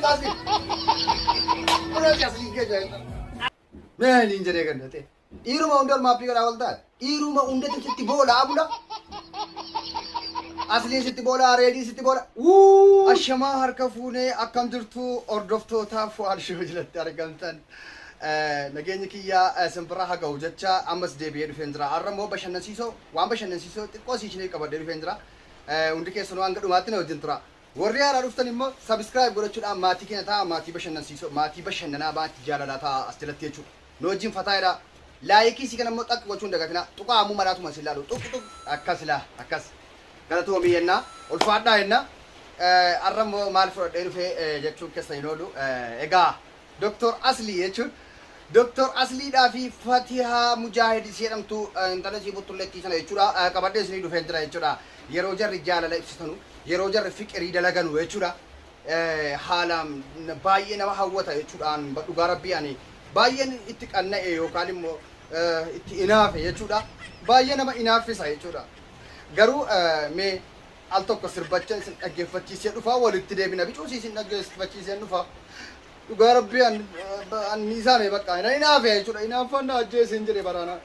Kunooti asli. Kunooti asliin keenya. Maaliin jedhee gannate. Dhiiruma hunda olmaappii godhaa ol taate. Dhiiruma hundatu sitti boolaa bula. Asliin sitti boolaa, reediin sitti boola. Wuu! Ashamaa harka fuunee akkam jirtu hordoftoota Fu'aad Shoo jalatti argamtan. Nageenyi kiyyaa simbirraa haa ga'u jecha ammas deebi'ee dhufeen jira. Har'a immoo bashannansiisoo waan bashannansiisoo xiqqoo isiniif qabadhee dhufeen jira. Hundi keessanuu hanga dhumaatti na wajjin tura. Warri haaraa dhuftan immoo subscribe godhachuudhaan maatii keenya ta'a, maatii bashannansiisoo, maatii bashannanaa, maatii jaalalaa ta'a as jalatti jechuudha. Nu wajjin fataa jedhaa. Laayikii isii kana immoo xaq gochuu hin dagatinaa. Tuqaa ammoo maraatuma isin laalu. Tuq tuq akkas laa akkas. Galatoomii jennaa. Ulfaadhaa jennaa. Har'a immoo maal fudhadhee dhufee jechuun keessa hin oolu. Egaa Doktor Aslii jechuun Doktor Asliidhaa fi Fatihaa Mujaahid isii jedhamtu intala isii buttullettii sana jechuudha qabadhee isinii dhufeen jira jechuudha. Yeroo jarri jaalala ibsitanu, yeroo jarri fiqirii dalaganu jechuudha. Haalaan baay'ee nama hawwata jechuudhaan dhugaa rabbii ani baay'een itti qanna'e yookaan immoo itti inaafe jechuudha. Baay'ee nama inaaffisa jechuudha. Garuu mee al tokko sirbacha isin dhaggeeffachiisee dhufa walitti deebina bicuusii isin dhaggeeffachiiseen dhufa. Dhugaa rabbii an an ni isaame bakka na inaafe jechuudha inaaffaan na ajjeeseen jedhe baraana.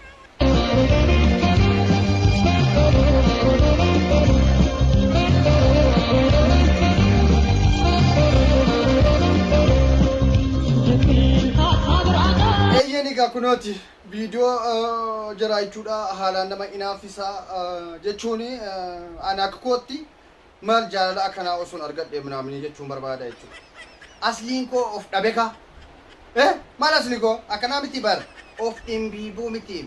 Eeyyeen egaa kunooti viidiyoo jara jechuudha haalaan nama inaaffisa jechuun ani akka kootti Maal jaalala akkanaa osoon argadhe minaaminii jechuun barbaada jechuudha. Asliin koo of dhabeka. Eh maal asli koo akkanaa miti bar of dhimbiibuu miti.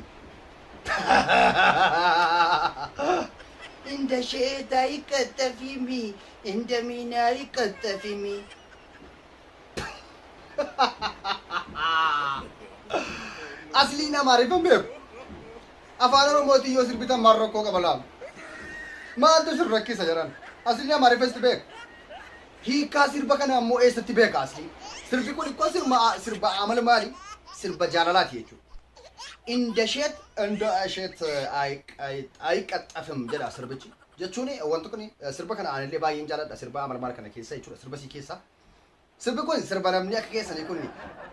Inda sheeta iqqaxxafimi inda miinaa iqqaxxafimi. Asliin Amaariffan beeku. Afaan Oromootiin yoo sirbitan maal rakkoo qaba laal? Maaltu sin rakkisa jedhan? Asliin Amaariffa isti beeka. Hiikkaa sirba kanaa immoo eessatti beeka asliin? Sirbi kun ikkoo sirma sirba amala maali? Sirba jaalalaati jechuudha. Indasheet indasheet ayiqaxxafim jedha sirbichi. Jechuun wanti kun sirba kana anillee baay'een jaaladha sirba amala maal kana keessa jechuudha sirba sii keessa. Sirbi kun sirba namni akka keessanii kun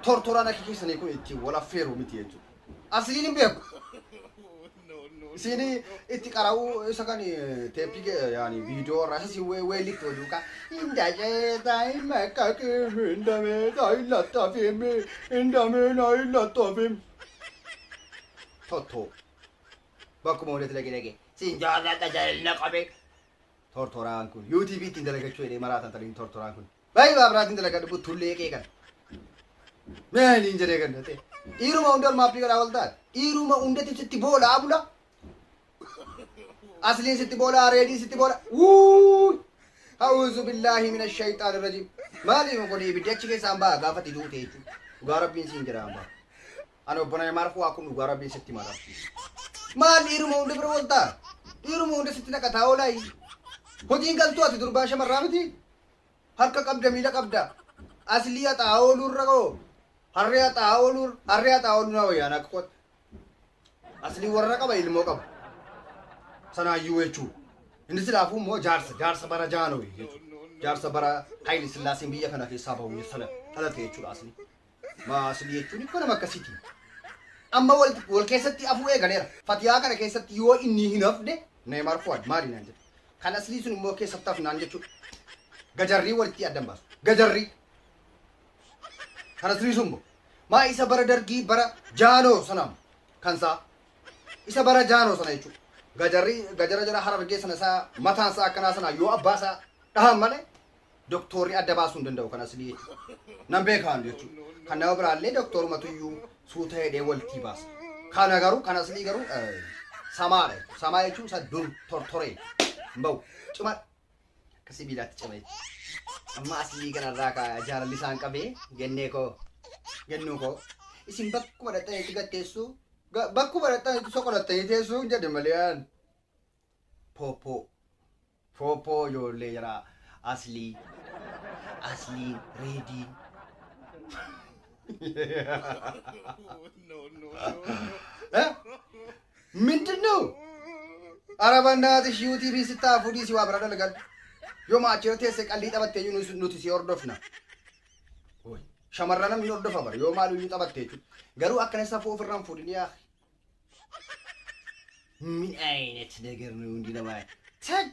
tortoraan akka keessanii kun ittiin wal affeeru miti jechuudha. Asliin hin beeku. Isiin itti qara'uu isa kan teeppii yaani viidiyoo irraa isa si weellitti wal duukaa. Inda sheeta hin maqqaqim inda meeta hin lattafim inda meena hin lattafim. Tottoo. Bakkuma hundatti dhaqee dhaqee. Siin jaalladha jaalala qabe. Tortoraan kun UTV ittiin dalagachuu jedhee maraatan taliin tortoraan kun. Baay'ee waa biraatiin dalagadhu buttullee qeeqan. Maaliin jedhee gannate. Dhiiruma hunda olmaappii godhaa ol taate. Dhiiruma hundatti sitti boolaa bula. Asliin sitti boolaa, reediin sitti boola. Wuuy! A'uuzu billaahi mina shayxaan irrajiim. Maaliif kun ibiddi achi keessaan ba'a gaafa itti duute jechuudha. Dhugaa rabbiin siin jedha hambaa. Ani obbo Neemaar Fuwaa kun dhugaa rabbiin sitti mala. Maal dhiiruma hunda bira ooltaa? Dhiiruma hunda sitti naqataa oolaayi. Hojiin galtuu ati durbaa shamarraa miti? Harka qabda miila qabda. Aslii haxaa ooluurra koo. Harree haxaa ooluur harree haxaa ooluu na wayyaan akka qotta. Aslii warra qaba ilmoo qaba. Sanaayyuu jechuudha. Inni silaafuu immoo jaarsa jaarsa bara jaanoo jechuudha. Jaarsa bara Hayili Sillaaseen biyya kana keessaa bahu sana dhalate jechuudha aslii. Maa aslii jechuun ikkoo nama akkasiiti. Amma wal wal keessatti afuu eegaleera. Fatiyaa kana keessatti yoo inni hin hafne Neymar Fuad maali naan jedhe. Kan aslii sun immoo keessatti hafnaan jechuudha. Gajarrii walitti addan baasu. Gajarrii. Kan aslii sun immoo maa isa bara dargii bara jaanoo sana kan isaa isa bara jaanoo sana jechuudha. Gajarrii gajara jara harargee sana isaa mataan isaa akkanaa sana yoo abbaa isaa dhahan malee Doktoorri adda baasuu hin danda'u kan aslii jechuudha. Nan beekaan jechuudha. Kan nama biraallee doktorumatu iyyuu suuta jedhee waltii baasa. Kana garuu kan aslii garuu samaadha jechuudha. Samaa jechuun isa dur tortoree hin bahu. Cima akka sibiilaatti cima jechuudha. Amma aslii kanarraa ka jaalalli isaan qabee gennee koo gennuu koo isin bakkuma dhaqxanitti gatteessuu bakkuma dhaqxanitti soqolattanii teessuu hin jedhe malee aan poopoo. Poopoo ijoollee jara aslii aslii reedii. ምንድን ነው? ኧረ በእናትሽ ዩቲቪ ስታፉ ዲሲ waa bira dalagadhu. Yoo maachira teesse qallii taphattee nuti si hordofna. Shamarran namni hordofa bara yoo maal iyyuu taphatte jechuudha. Garuu akkana safuu ofirraan fuudhin yaa. Min aynet ነገር ነው hundi namaa. Tag!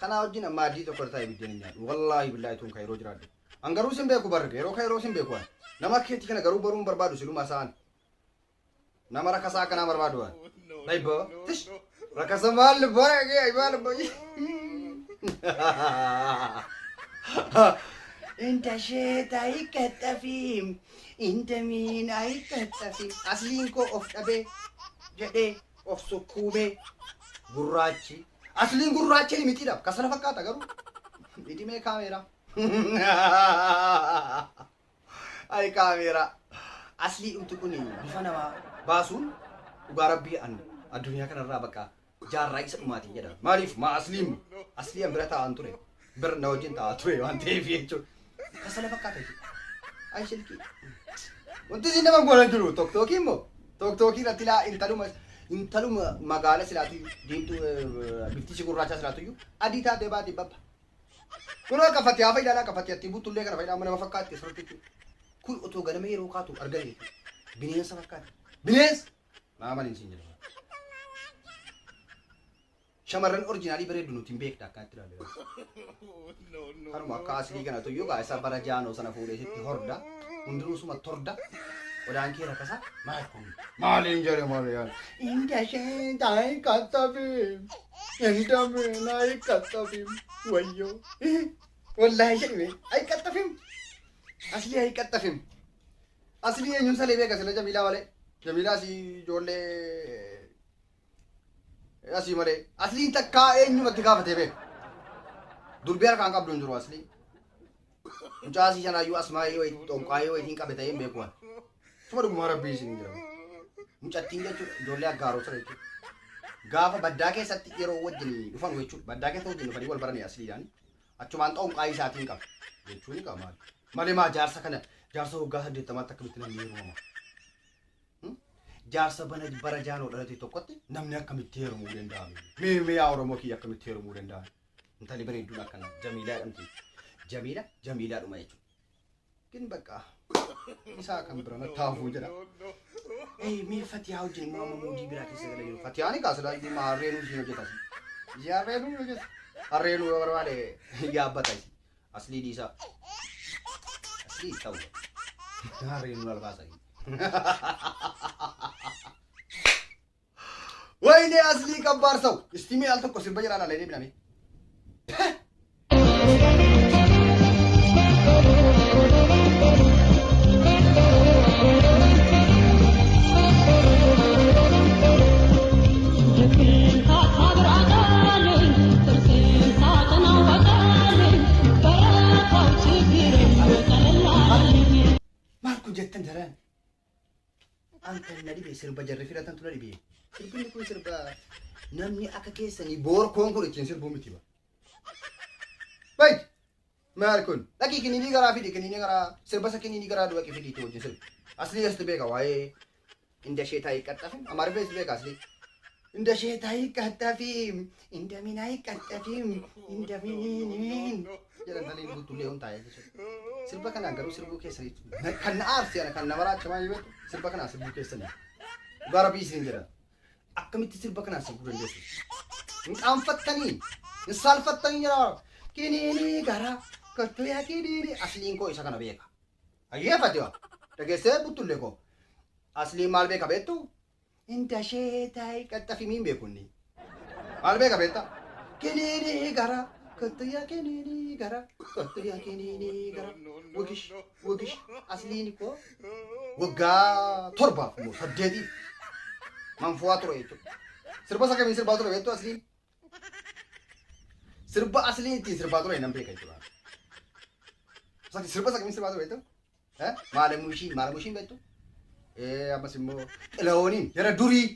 Kanaa wajjin amma adii tokko taa'ee biddeen hin nyaadhu. Wallaahi billaahi tun kairoo jiraadhu. An garuu sin beeku barre yeroo kairoo sin beeku an. Nama keetii kana garuu baruun barbaadu siluma sa'an. Nama rakasaa akkanaa barbaadu an. Daybo. Tish. Rakasa maal bara maal Inta sheeta hiikkatafiim. Inta miina hiikkatafiim. Asliin koo of dhabee jedhee of sukkuumee gurraachi. Asliin gurraachi ni mitiidha. Kasana fakkaata garuu. Idimee kaameeraa. Ay kaameeraa. Aslii dhumti kun bifa namaa baasuun dhugaa rabbii an addunyaa kanarraa bakka jaarraa isa dhumaatiin jedha. Maaliif maa asliin aslii an bira taa'an ture. Bira na wajjin taa'aa ture waan ta'eef jechuudha. Kasala fakkaata jechuudha. Ay silkii. Wanti isin nama godhan jiru toktookii immoo toktookii irratti laa intaluma intaluma magaala silaatu diimtuu bifti si gurraacha silaatu iyyuu adii taatee baati babba. Kun akka fatiyaa fayyadhaa akka fatiyaatti buttullee kana fayyadamu nama fakkaatti asirratti jechuudha. Kun otoo ganama yeroo kaatu argame jechuudha. Bineensa fakkaatti. Bineensa! Naa maliin siin jedhama. Shamarran orjinaalii bareeddu nuti hin beekna akkanatti ilaalle. Kanuma akka aslii kana tuyyuu gaa isa bara jaanoo sana fuudhee sitti horda. Hundinuu suma torda. Qodaan kee rakasa maal kun? Maaliin jedhe maal yaal? Inda isheen taa'ee qaxxabe. Inda meenaa qaxxabe. Wayyoo. Wallaahi jedhime. Ay qaxxafim. Aslii ay qaxxafim. Aslii eenyuun salee beeka sila Jamiilaa malee. Jamiilaa si ijoollee asii malee. Asliin takkaa eenyumatti gaafatee beeka. Durbii harkaan qabdu hin jiru aslii. Mucaa asii sanaayyuu asmaa'ii wayii xonqaayii wayiitiin qabe ta'ee hin beeku waan. Suma dhugumaa rabbii isin jira. Mucattiin jechuudha ijoollee aggaaroo sana jechuudha. Gaafa baddaa keessatti yeroo wajjin dhufan jechuudha. Baddaa keessa wajjin dhufanii wal baranii asliidhaan. Achumaan xonqaayii isaatiin qabe. Jechuun qaba maali. Malee maa jaarsa kana jaarsa waggaa saddeettamaatti akkamitti namni heerumama. Jaarsa bana bara jaanoo dhalate tokkotti namni akkamitti heerumuu danda'a? Mee mee yaa Oromoo kiyya akkamitti heerumuu danda'a? Intalli bareedduun akkana Jamiilaa jedhamti. Jamiila Jamiilaadhuma jechuudha. Gin bakka isaa kan bira natti haafuu jedha. Ee mee Fatiyaa wajjin immoo amma muudii biraa keessa gala jiru. Fatiyaan egaa silaa iyyuu maa harreenuu isiin hojjetas. Ishee harreenuu hojjeta. Harreenuu yoo barbaade yaabbata isii. Aslii dhiisaa. Aslii ta'u. Harreenuu albaasa. Wayne aslii qabbaar saw. Isti mee al tokko sirba jedhaa laalee deebiname. Maal kun jettan jaraan? An kan na dhibe sirba jarri filatantu na dhibe. Sirbinni kun sirba namni akka keessanii boorkoon kun ittiin sirbuu miti ba. Bay! Maal kun? Dhaqii kiniinii garaa fidi kiniinii garaa sirba isa kiniinii garaa dhaqii fidi itti wajjin sirbi. Aslii asitti beeka waa'ee inda ishee taa'ii qaxxafi amaariffa itti beeka aslii. Inda ishee taa'ii qaxxafi inda minaayii qaxxafi inda miniin jedhan taliin guutuullee on taa'ee jechuudha. Sirba kanaan garuu sirbuu keessanii kan na aarse ana kan na maraacha maal beektu sirba kanaan sirbuu keessanii. Dhugaa rabbii isin jedha. Akkamitti sirba kanaan sirbuu dandeessu? Hin qaanfattanii hin saalfattanii jira. Kiniinii garaa kottu yaa kiniinii asliin koo isa kana beeka. Hayyee fatiwa dhageessee buttullee koo. Asliin maal beeka beektu? Inta sheetaay qaxxafi miin beeku inni. Maal beeka beekta? Kiniinii gara kottu yaa kiniinii gara kottu yaa kiniinii gara wigish wigish asliin koo waggaa torbaaf immoo saddeetiif manfu'aa ture jechuudha. Sirba isa kamiin sirbaa ture beektu asliin? Sirba asliin ittiin sirbaa ture nan beeka jechuudha. Sirba isa kamiin sirbaa ture beektu? Maalamuushiin maalamuushiin beektu? Ammas immoo xilahooniin jara durii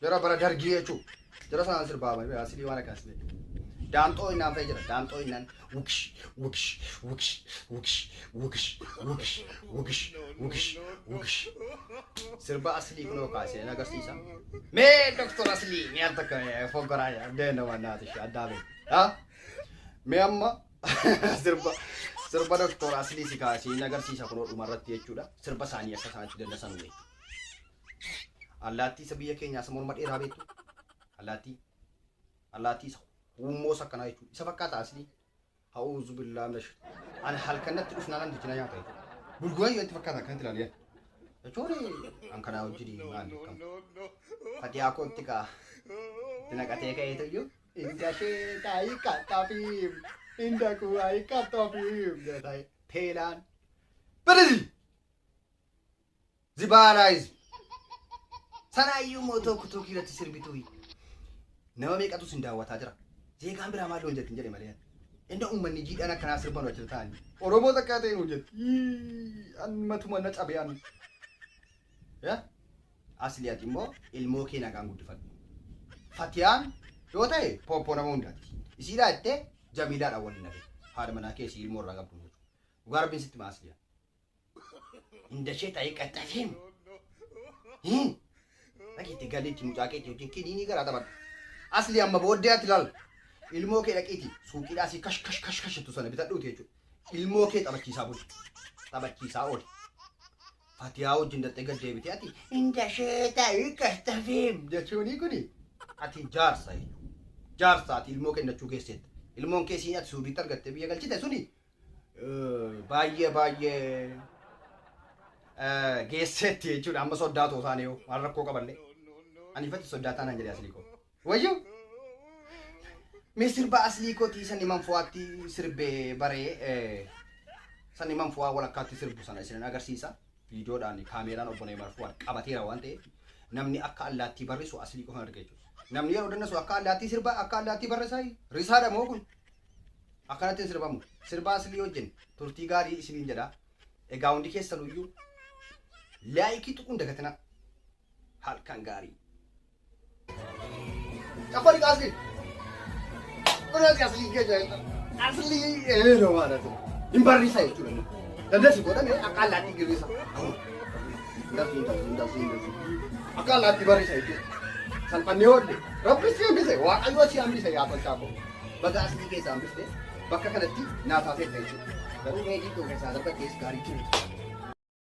jara bara dargii jechuudha. Jara sanaan sirbaa malee asilii waan akkas beektu. Daamxoo innaan fa'i jira. Daamxoo innaan wuksh wuksh wuksh wuksh wuksh wuksh wuksh wuksh wuksh. Sirba aslii kunoo kaasee na agarsiisa. Mee doktor aslii mee al takka foggoraa deena waan naati ishee addaa beeku. Mee amma sirba Sirba Doktor Aslii si kaasee agarsiisa kunoo dhumarratti jechuudha. Sirba isaanii akka isaanitti dandasan jechuudha. Allaattii isa biyya keenyaa isa morma dheeraa beektu. Allaattii. Allaattii isa huummoo isa akkanaa jechuudha. Isa fakkaata Aslii. A'uuzu billaa minash. Ani halkan natti dhufnaan namtichi na nyaata jechuudha. Bulgumaa yoo itti fakkaata akkanatti ilaali. Jechuun an kanaa wajjin maali kam. Fatiyaa kootti kaa. Itti naqatee ka'eetu iyyuu. Indashee taa'ii qaxxaafiim. Indakuu ayi qaxxaafiim. Teelaan. Barizi. Zibaaraayiz. Sanaayyuu immoo tokko tokko irratti sirbituu. Nama meeqatu sin daawwataa jira. Zeegaan biraa maal hojjetti jedhe malee. Inda uummanni jiidhaan akkanaa sirban hojjeta ta'anii. Oromoo takkaa ta'e hojjetti. An matuma na cabe an. Asli ati immoo ilmoo kee nagaan guddifadhu. Fatiyaan yoo ta'e pooppoo nama hundaati. Isiidhaa jettee Jamiilaadhaan waliin hafe. Haadha manaa kee isii ilmoo irraa qabdu jechuudha. Dhugaa rabbiin sitti maa Asliyaa. Indashee ta'ee qaxxafiim. Dhaqiitti galiitti mucaa keetii wajjin kiniinii garaa taphadhu. Asli amma booddee ati laal. Ilmoo kee dhaqiiti suuqiidhaa si kash kash kash kash jettu sana bitadhuuti jechuudha. Ilmoo kee taphachiisaa buli. Taphachiisaa ooli. Fatiyaa wajjin dattee gad deebitee ati indashee ta'ee qaxxafiim jechuuni kuni ati jaarsa jechuudha. Jaarsa ati ilmoo kennachuu keesseetta. Ilmoon kee siin ati suuqiitti argattee biyya galchite suni baay'ee baay'ee geesseetti jechuudha. Amma soddaa too taane yoo waan rakkoo qaballee. Ani ifatti soddaa taanaan jedhee Aslii koo. Wayyoo! Mee sirba Aslii kootii sani manfu'aatti sirbee baree sani manfu'aa walakkaatti sirbu sana isin agarsiisa. Viidiyoodhaan kaameeraan obbo Neymar Fu'aad qabateera waan ta'eef namni akka allaattii barrisu Aslii qofan arga jechuudha. Namni yeroo dandasu akka allaattii sirba akka allaattii barrisaa risaadha moo kun? Akkanatti hin sirbamu. Sirba Aslii wajjin turtii gaarii isiniin jedha. Egaa hundi keessanuyyuu like tuquun dagatina. Halkan gaarii. Caffari Aslii. Kunuunsi Aslii keenya. Aslii eeroo ማለት ነው. Hin barrisa jechuudha. Dandeessi godhame akka allaattii girrisa. Ndasi ndasi ndasi ndasi. Akka allaattii barrisa jechuudha. Salphannee hodhe. Rabbi si hambise. Waaqayyo si hambise yaa tolchaa koo. Baga Aslii keessa hambiste bakka kanatti naa taateetta jechuudha. Garuu meetii koo keessaa darbattees gaarii ture.